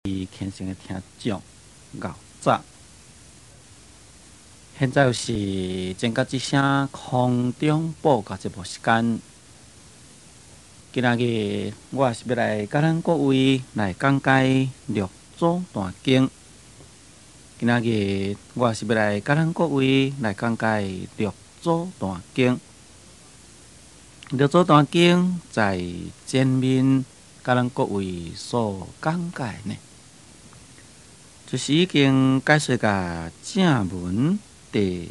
虔誠的聽眾，𠢕早。現在是前覺之聲空中報告節目時間。今仔日我是欲來佮咱各位來講解六祖壇經。今仔日我是欲來佮咱各位來講解六祖壇經。六祖壇經在前面佮咱各位所講解呢，就是已經解說甲正文第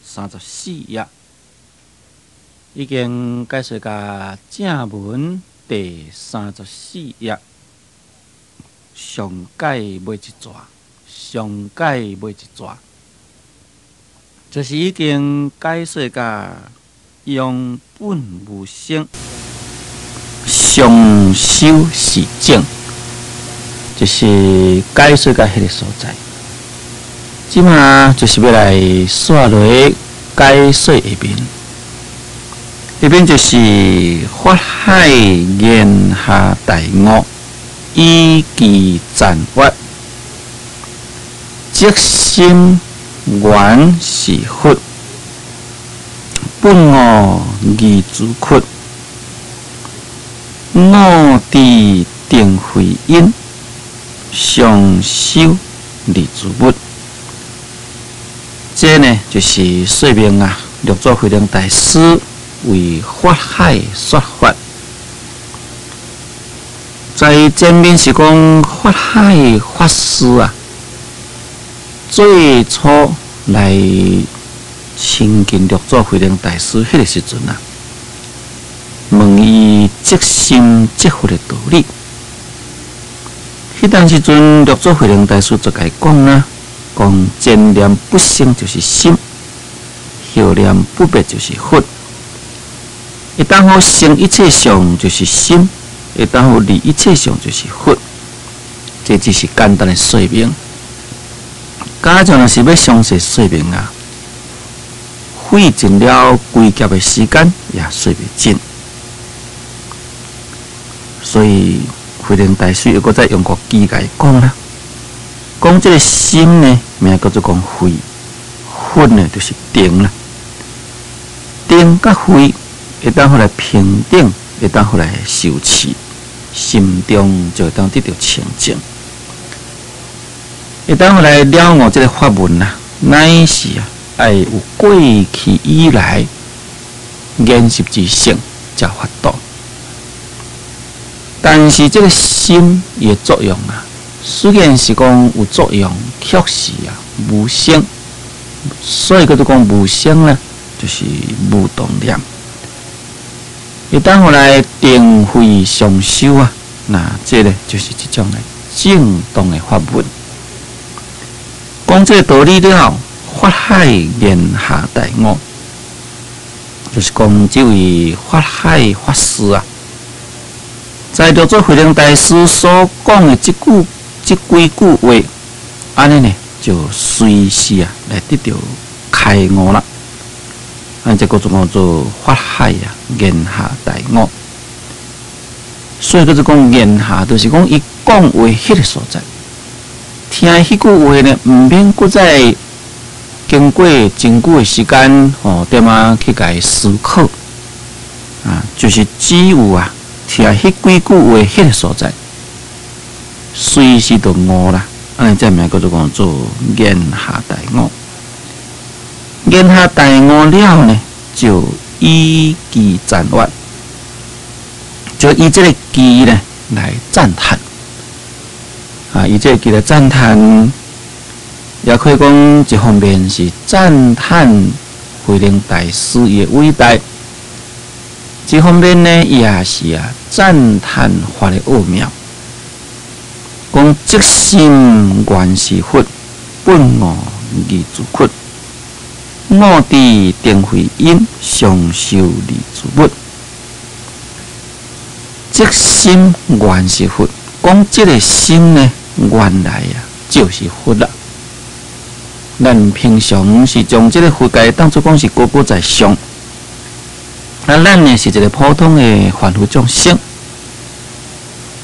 34頁，已經解說甲正文第三十四頁，上解尾一逝，上解尾一逝，就是已經解說甲用本無生，常修是證，就是解說甲彼个所在。這馬就是欲來紲落解說下面，下面就是法海言下大悟，以記讚悅，即心原是佛，本悟二自窟，悟知定慧因，常修二自物。這呢，就是說明啊，六祖慧能大師為法海說法，在前面是講法海法師啊，最初來親近六祖慧能大師彼个時陣啊，問伊即心即佛的道理。彼當時陣，六祖慧能大師就共伊講啊，講前念不生就是心，後念不滅就是佛。會當予生一切相就是心，會當予離一切相就是佛。這只是簡單的說明。假將若是欲詳細說明啊，費盡了規劫的時間也說袂盡。所以慧能大師又閣再用個機共伊講啦。講這个心呢，名叫做講慧，佛呢就是定啦。定佮慧會當予來平等，會當予來受持，心中就會當得著清淨。會當予來了悟這个法門啊，乃是啊，愛有過去以來研習之性才有法度。但是這个心伊的作用啊，雖然是講有作用，卻是啊無生，所以叫做講無生呢，就是無動念。會當予來定慧雙修啊，那這个就是一種的正當的法門。講這个道理了後，法海言下大悟，就是講這位法海法師啊，在六祖慧能大師所講的這句這幾句話，按呢呢就隨時啊來得著開悟啦。按這個就叫做法海啊言下大悟。所以叫做講言下，就是講伊講話彼个所在，聽彼句話呢，毋免閣再經過真久的時間，吼，點仔去共伊思考，啊，就是只有啊，聽彼幾句話彼个所在，隨時就悟啦。按呢這名叫做講做言下大悟。言下大悟了呢，就以記讚悅，就以這个記呢來讚嘆。啊，以這个記來讚嘆，也可以講一方面是讚嘆慧能大師伊的偉大，一方面呢，伊也是啊讚嘆法的奧妙。講即心原是佛，本悟二自窟。悟知定慧因，常修二自物。即心原是佛，講這个心呢，原來啊就是佛啦。咱平常是將這个佛界當作講是高高在上，啊，咱呢是一个普通的凡夫眾生。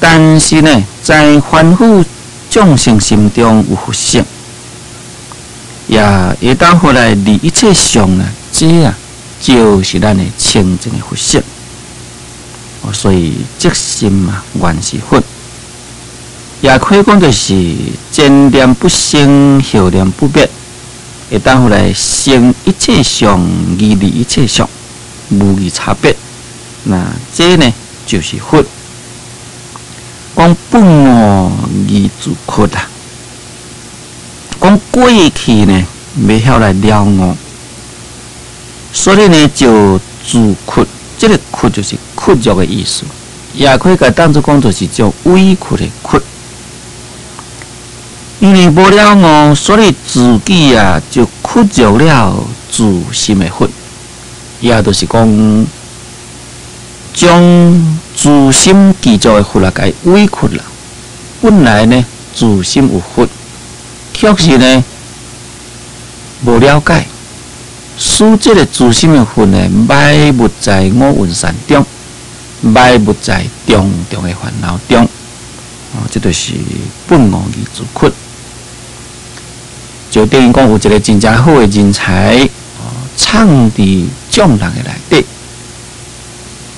但是呢，在凡夫眾生心中有佛性，也會當佛來離一切相啊，這啊就是咱的清淨的佛性。所以即心啊，原是佛。也可以講就是前念不生，後念不滅，會當佛來成一切相，而離一切相，無異差別。那這呢，就是佛。講本悟而自屈啊，講過去呢，未曉來了悟，所以呢就自屈，這個屈就是屈辱的意思，也可以共當作講就是種委屈的屈。因為無了悟，所以自己啊就屈辱了自心的佛，也就是講將自心具足的佛啊，共委屈啦。本來呢，自心有佛，卻是呢無了解，使這個自心的佛呢，埋沒在五蘊纏中，埋沒在重重的煩惱中。哦，這就是本悟而自屈。就等於講有一個真正好的人才，藏佇眾人的內底，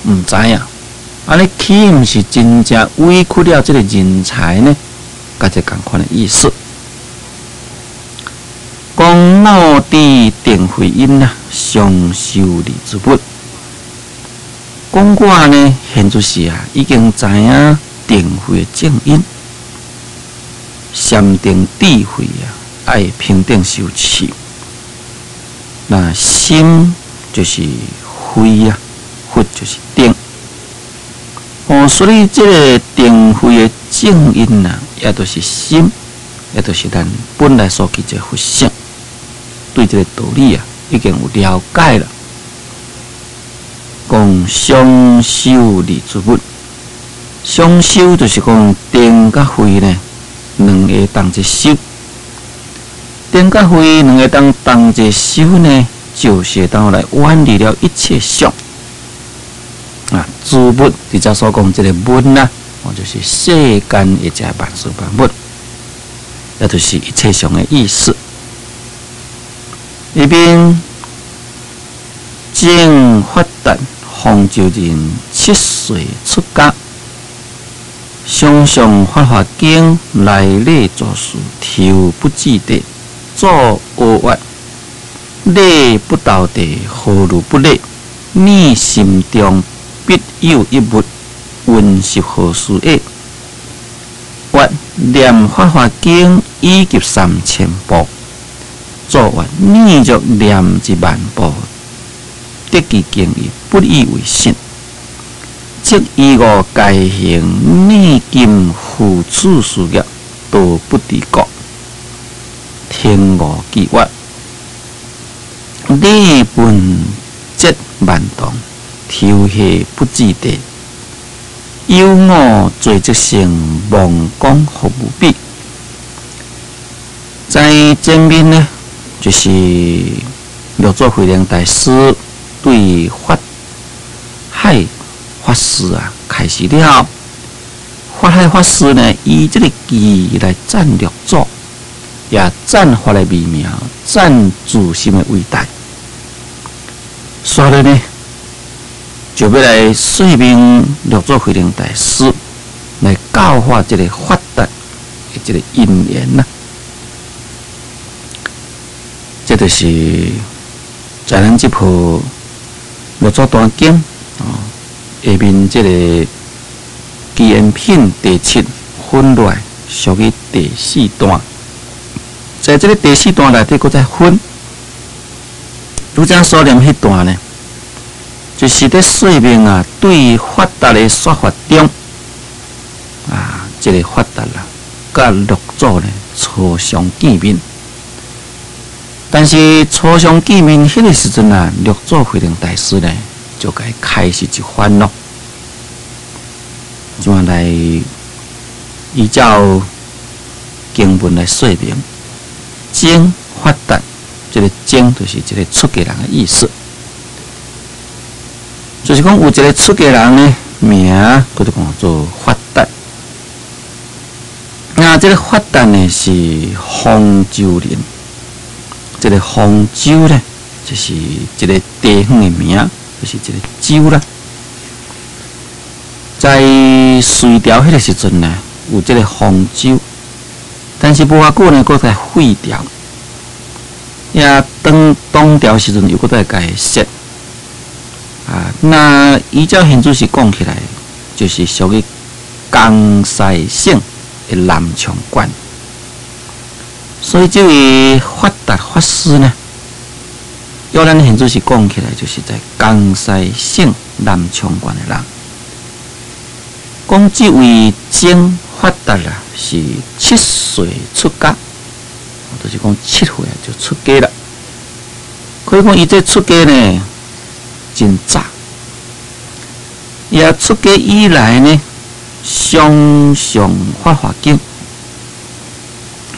毋知影，按呢豈毋是真正委屈了這個人才呢？佮這仝款的意思。講我知定慧因啊，常修離諸物。講我呢，現在是啊，已經知影定慧的正因，禪定智慧啊，愛平等修持。那心就是慧啊，佛就是定。哦，所以這個定慧的正因啊，也就是心，也就是咱本來所具這個佛性，對這個道理啊，已經有了解了。講雙修離諸物，雙修就是講定佮慧呢，兩个同齊修。定佮慧兩个當同齊修呢，就是會當來遠離了一切相。啊，諸物佇遮所講這个物啊，哦，就是世間一切萬事萬物，也就是一切相的意思。一邊正發達方舟人7歲出家，常誦法華經來禮祖師，頭不記得，做阿閱，禮不倒地，何如不禮？你心中必有一物，聞是何事也？閱念法華經以及3000部，做閱念著念1萬部，得其經義，不以為信。即以我該行念經付此事業，都不知覺。天悟記曰：禮本則萬動，頭下不記得。有我罪則成，妄講復無比。在前面呢，就是六祖慧能大師對法海法師啊開示了。法海法師呢，以這個偈來讚六祖，也讚法的微妙，讚自心的偉大。所以呢，就欲來說明六祖慧能大師來教化這個法達的這個因緣啦。這就是在咱這部六祖壇經哦，下面這個機緣品第七分落來，屬於第四段。在這個第四段內底，閣再分。拄才所念彼段呢，就是佇說明啊，對法達的說法中，啊，這个法達啦，佮六祖呢初相見面。但是初相見面彼个時陣啊，六祖慧能大師呢，就共伊開示一番咯。這擺來依照經文來說明，僧法達，這个僧就是一个出家人的意思。就是講有一个出家人呢，名叫做講做法達。那那這個法達呢是豐州人，這個豐州呢，就是一個地方的名，就是一個州啦。在隋朝彼個時陣呢，有這個豐州，但是無偌久呢，閣再廢掉。也當唐朝時陣又閣再共設。啊，那依照現主時講起來，就是屬於江西省的南昌縣。所以這位法達法師呢，依咱現主時講起來，就是在江西省南昌縣的人。講這位曾法達啊，是七歲出家，就是講7歲就出家了。可以講伊這出家呢，真早。也出家以來呢，常誦法華經，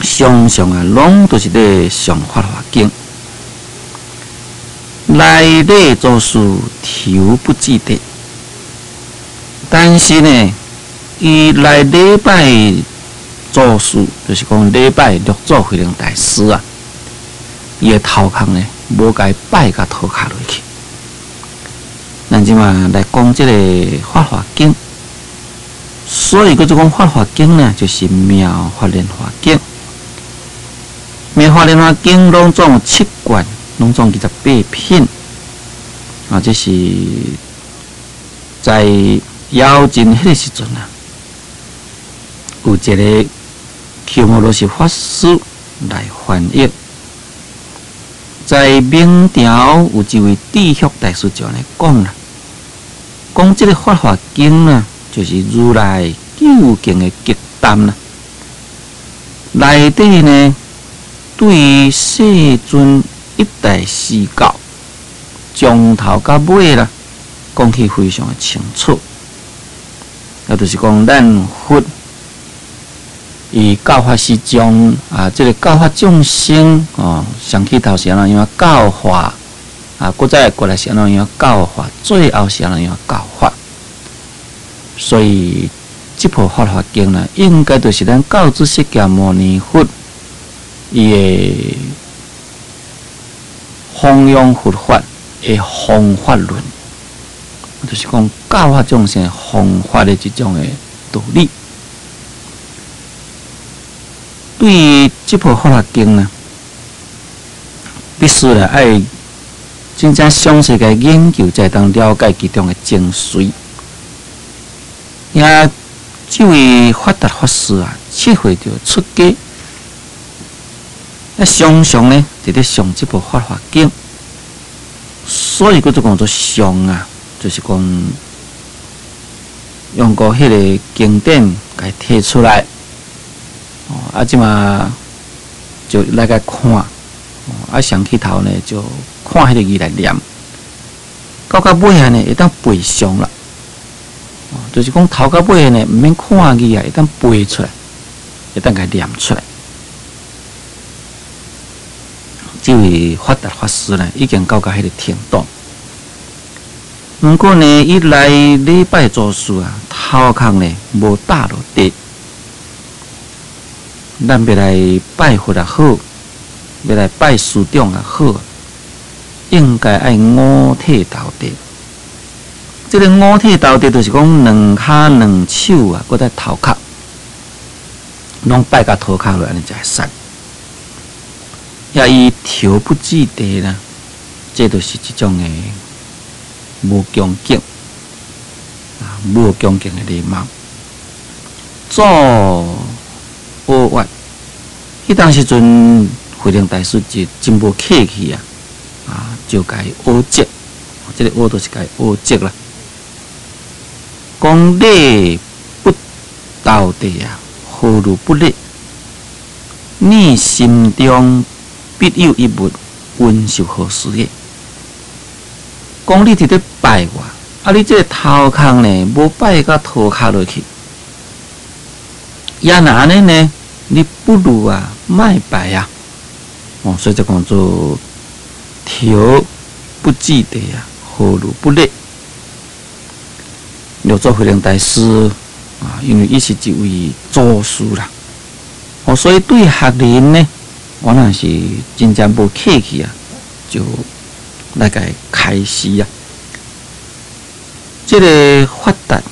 常常啊，攏都是咧誦法華經。來禮祖師頭不置地，但是呢，伊來禮拜祖師，就是講禮拜六祖慧能大師啊，伊的頭殼呢，無共伊拜共塗跤落去。咱這馬來講這個法華經，所以叫做講法華經呢，就是妙法蓮華經。妙法蓮華經攏總有七卷，攏總28品。啊，這是在姚秦彼個時陣啊，有一個鳩摩羅什法師來翻譯。在明朝有一位智旭大師就按呢講啦，講這個法華經啊，就是如來究竟的極談啦。內底呢，對世尊一代施教，從頭到尾啦，講起非常的清楚。也就是講，咱佛伊教法時將啊，這個教化眾生哦，上起頭是按怎樣教化啊，閣再過來是按怎樣教化，最後是按怎樣教化。所以這部法華經呢，應該就是咱教主釋迦牟尼佛伊的弘揚佛法的方法論，就是講教化眾生方法的這種的道理。對於這部法華經呢，必須來愛真正詳細共研究，才會當了解其中的精髓。也這位法達法師啊，7歲就出家，啊，常常呢，佇咧誦這部法華經，所以叫做講做誦啊，就是講用過彼個經典共提出來。啊，這馬就來共看，啊，上起頭呢就看彼個字來念，到到尾仔呢會當背誦啦。就是講頭到尾呢，毋免看字啊，會當背出來，會當共念出來。這位法達法師呢，已經到達彼個程度。毋過呢，伊來禮拜祖師啊，頭殼呢無搭落地。咱欲來拜佛也好，欲來拜師長也好，應該愛五體投地。這個五體投地，就是講兩跤兩手啊，閣再頭殼，攏拜共塗跤落，按呢才會使。也伊頭不置地啦，這就是一種的無恭敬啊，無恭敬的禮貌。祖訖曰，彼當時陣慧能大師就真無客氣啊，啊，就共伊呵責，這個呵就是共伊呵責啦。講禮不投地啊，何如不禮？你心中必有一物，聞是何事也？講你佇咧拜我，啊，你這個頭殼呢，無拜共塗跤落去，也若按呢呢，你不如啊，莫拜啊！哦，所以就講做頭不置地啊，何如不禮？六祖慧能大師啊，因為伊是一位祖師啦，哦，所以對客人呢，我若是真正無客氣啊，就來共伊開示啊。這个法達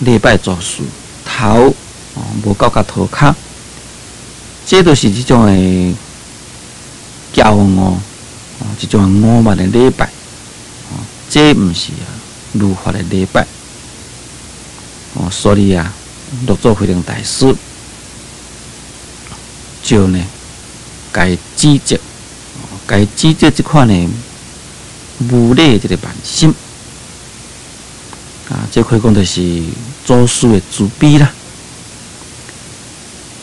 禮拜祖師頭哦，無到共塗跤，這都是這種的驕傲哦，這種傲慢的禮拜哦，這毋是啊如法的禮拜哦，所以啊，六祖慧能大師就呢，共伊指責，共伊指責這款的無禮這个慢心啊，這可以講就是祖師的慈悲啦。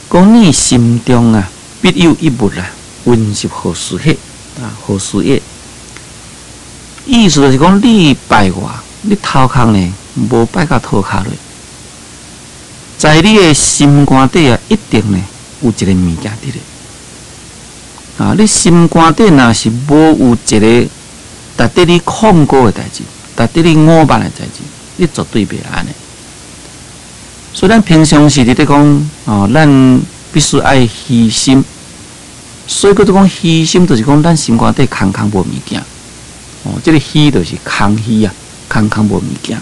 講你心中啊，必有一物啊，溫習何事彼啊，何事也？意思就是講，你拜我，你頭殼呢無拜共塗跤落，在你的心肝底啊，一定呢有一个物件佇咧。啊，你心肝底若是無有一个值得你控告的代誌，值得你傲慢的代誌，你絕對袂按呢。所以咱平常時佇咧講，哦，咱必須愛虛心。所以閣做講虛心，就是講咱心肝底空空無物件。哦，這个虛就是空虛啊，空空無物件。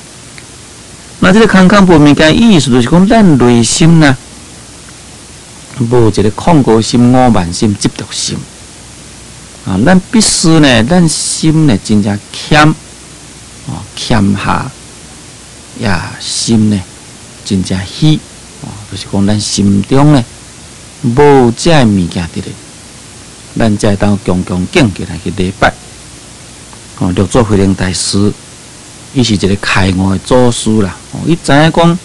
那這个空空無物件，意思就是講咱內心呢，無一个控告心、傲慢心、執著心。啊，咱必須呢，咱心呢真正謙，哦，謙下，也心呢真正虛，哦，就是講咱心中呢無這个物件佇咧，咱才會當恭恭敬敬來去禮拜。哦，六祖慧能大師，伊是一个開悟的祖師啦。哦，伊知影講，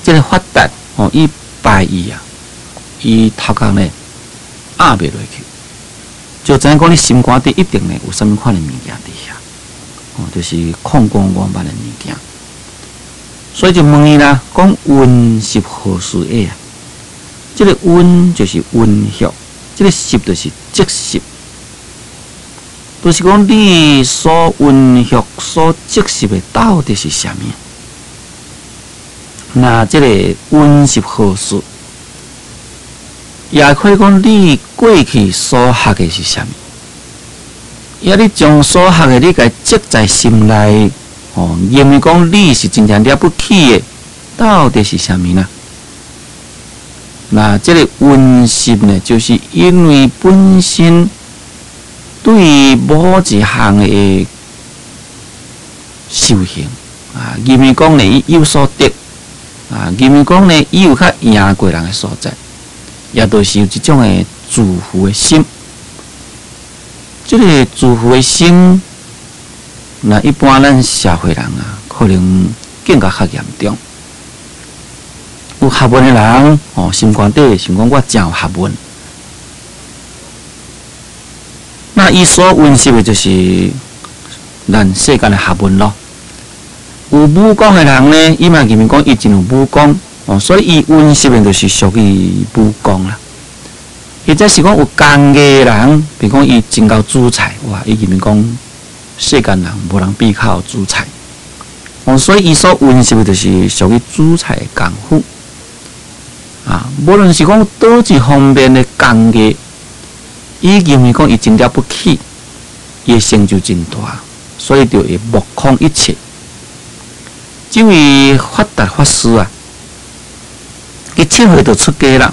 這个法達，哦，伊拜伊啊，伊頭殼呢壓袂落去，就知影講你心肝底一定呢有啥物款的物件佇遐，哦，就是控告傲慢的物件。所以就問伊啦，講溫習何事也啊？這个溫就是溫習，這个習就是積習。就是講你所溫習、所積習的到底是啥物？那這个溫習何事，也可以講你過去所學的是啥物？也你將所學的你共積在心內，哦，認為講你是真正了不起的，到底是啥物呢？那這个溫習呢，就是因為本身對某一項的修行啊，認為講呢，伊有所得啊，認為講呢，伊有較贏過人的所在，也就是有這種的自負的心。這个自負的心，那一般咱社會人啊，可能更加較嚴重。有學問的人，哦，心肝底想講我真有學問。那伊所溫習的就是咱世間的學問咯。有武功的人呢，伊嘛認為講伊真有武功，哦，所以伊溫習的就是屬於武功啦。或者是講有工藝的人，比如講伊真𠢕煮菜，哇！伊認為講世間人無人比較煮菜，哦，所以伊所溫習的就是屬於煮菜的功夫。啊，無論是講佗一方面的工藝，伊認為講伊真了不起，伊的成就真大，所以就會目空一切。這位法達法師啊，伊7歲就出家啦，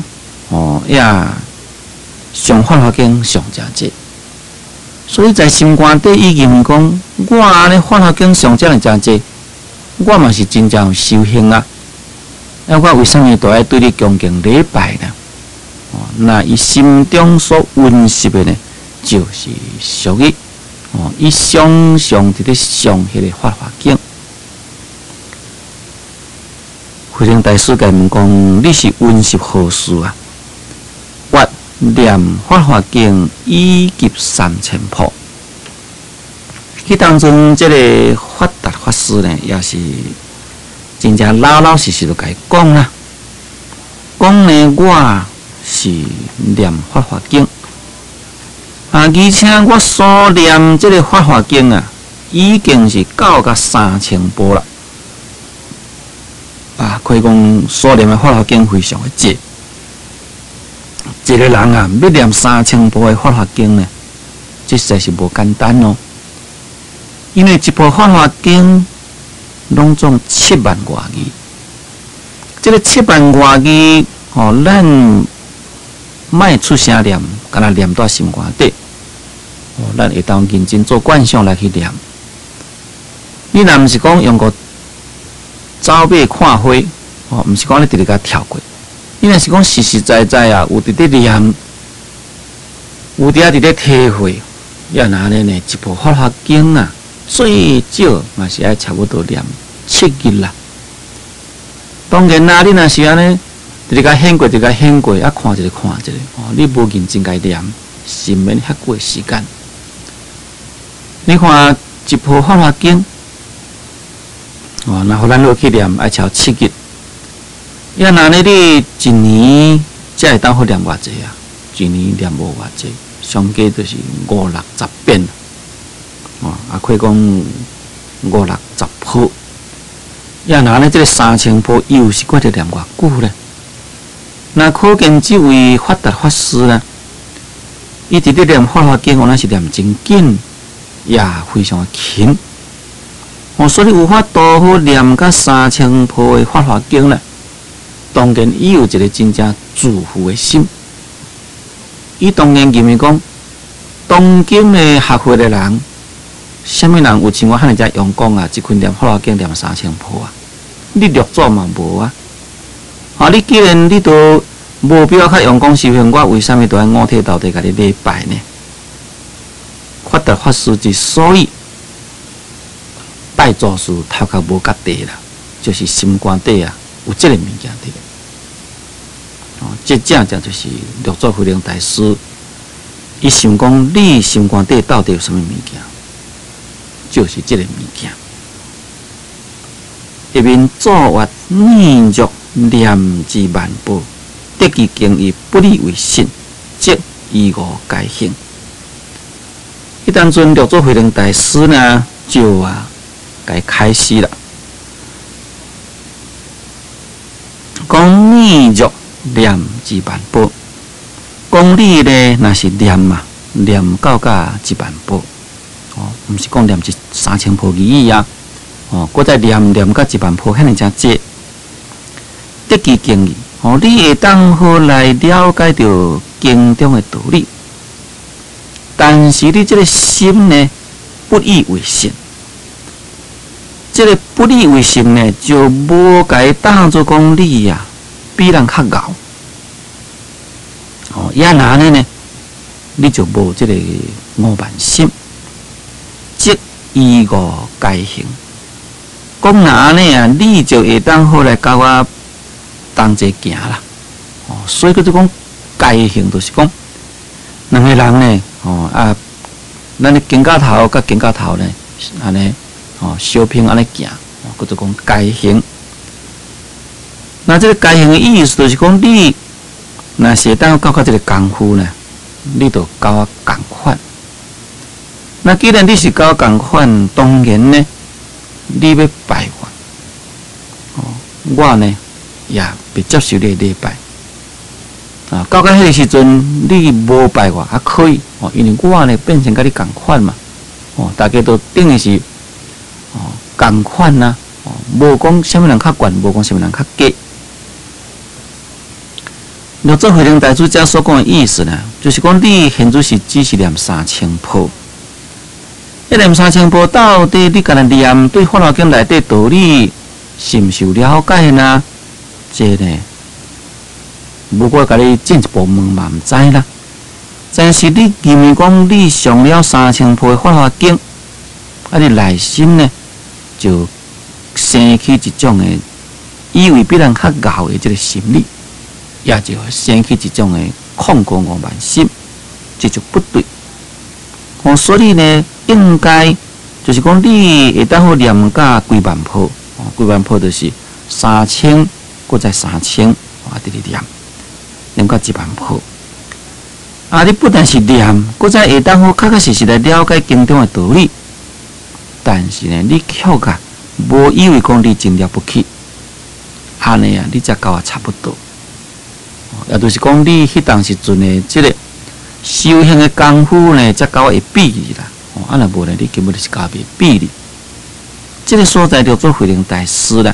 哦，也上法華經上誠濟，所以在心肝底伊認為講，我按呢法華經上遮爾誠濟，我嘛是真正有修行啊。啊，我為啥物都愛對你恭敬禮拜呢？哦，那伊心中所溫習的呢，就是屬於哦，伊常常佇咧上彼个法華經。慧能大師共伊問講：你是溫習何事啊？我念法華經以及三千部。彼當陣，這个法達法師呢，也是真正老老實實就共伊講啦。講呢，我是念法華經啊，而且我所念這个法華經啊，已經是到甲3000部啦。啊，可以講所念的《法華經》非常的濟。一個人啊，欲念三千部的《法華經》呢，這實在是無簡單哦。因為一部《法華經》攏總七萬外字，這个七萬外字吼，咱莫出聲念，干焦念佇心肝底。哦，咱會當認真做觀想來去念。你若毋是講用個走馬看花，哦，毋是講你直直共跳過。你若是講實實在在啊，有佇咧念，有佇遐佇咧體會，抑若按呢呢，一部《法華經》啊，最少嘛是愛差不多念7日啦。當然啦，你若是按呢，直直共顯過，直直共顯過，啊看一个看一个，哦，你無認真共念，是毋免遐久的時間。你看一部《法華經》，哦，若予咱落去念，愛超七日。抑若按呢，你一年才會當好念偌濟啊？一年念無偌濟，上加就是五六十遍。哦，啊，可以講五六十部。抑若按呢，這个三千部又是閣著念偌久咧？那可見這位法達法師呢，伊佇咧念《法華經》，我那是念真緊，也非常的勤。哦，所以有法度好念甲三千部的《法華經》咧。當然，伊有一个真正自負的心。伊當然認為講，當今的學佛的人，啥物人有像我遐爾遮用功啊？一困念《法華經》念三千部啊？你六祖嘛無啊？啊！你既然你都無比我較用功修行，我為啥物都愛五體投地共你禮拜呢？法達法師之所以拜祖師頭殼無佮地啦，就是心肝底啊有這个物件佇咧。哦，這正正就是六祖慧能大師，伊想講你心肝底到底有啥物物件，就是這个物件。一面祖越念若念之萬部，得其經義不以為信，則疑誤該行。彼當陣六祖慧能大師呢，就啊，共開示啦，講念若念之萬部，講你咧，若是念啊，念到甲一萬部，哦，毋是講念一三千部而已啊，哦，閣再念念甲一萬部，遐爾遮濟，得其經義，哦，你會當好來了解著經中的道理，但是你這个心呢，不以為信，這个不以為信呢，就無共當做講你啊，比人較𠢕，哦，抑若按呢呢，你就無這个傲慢心，則疑誤該行。講若按呢啊，你就會當好來佮我同齊行啦。哦，所以叫做講該行，就是講兩个人呢，哦啊，咱的肩胛頭佮肩胛頭呢，按呢，哦，相平按呢行，哦，叫做講該行。那這个該行的意思就是講，你若是會當到這个功夫呢，你就佮我仝款。那既然你是佮我仝款，當然呢，你欲拜我，哦，我呢也袂接受你的禮拜。啊，到彼个時陣，你無拜我還可以，哦，因為我呢變成佮你仝款嘛，哦，大家都等於是哦仝款啊，哦，無講啥物人較懸，無講啥物人較低。六祖慧能大師遮所講的意思呢，就是講你現在是只是念三千部，這念三千部到底你干焦念對《法華經》內底道理是毋是有了解呢？這呢，無我共你進一步問嘛，毋知啦。但是你認為講你上了三千部的《法華經》，啊，你內心呢就生起一種的以為比人較𠢕的這个心理。也就生起一種的控告傲慢心，這就不對。哦，所以呢，應該就是講你會當好念甲幾萬部，哦，幾萬部就是三千，閣再三千，啊，佇咧念，念甲一萬部。啊，你不但是念，閣再會當好確確實實來了解經中的道理。但是呢，你卻啊，無以為講你真了不起，按呢啊，你才佮我差不多。也就是講，你彼當時陣的這个修行的功夫呢，才佮我會比擬啦。哦，啊若無呢，你根本就是共袂比擬。這个所在六祖慧能大師啦，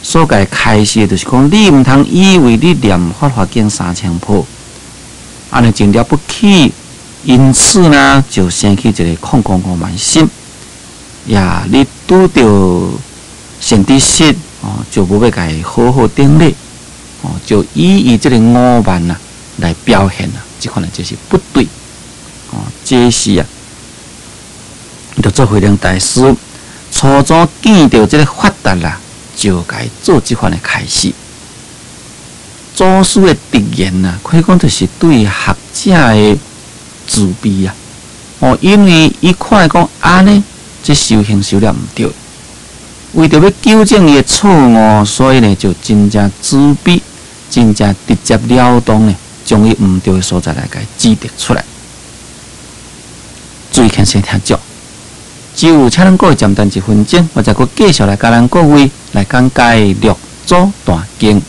所共開示的就是講，你毋通以為你念法華經三千部，按呢真了不起，因此呢，就生起一个曠狂傲慢心。呀，你拄著善知識哦，就無欲共伊好好頂禮，哦，就以伊這个傲慢啊來表現啊，這款呢就是不對。哦，這是啊，六祖慧能大師初祖見著這个法達啦，就共伊做這款的開示。祖師的直言啊，可以講就是對學者的慈悲啊。哦，因為伊看講按呢，這修行修了毋對，為著欲糾正伊的錯誤，所以呢就真正慈悲，真正直接了當呢，將伊毋對的所在來共伊指點出來。注意聽先聽足，只有請咱各位暫等一分鐘，我再閣繼續來共咱各位來講解六祖壇經。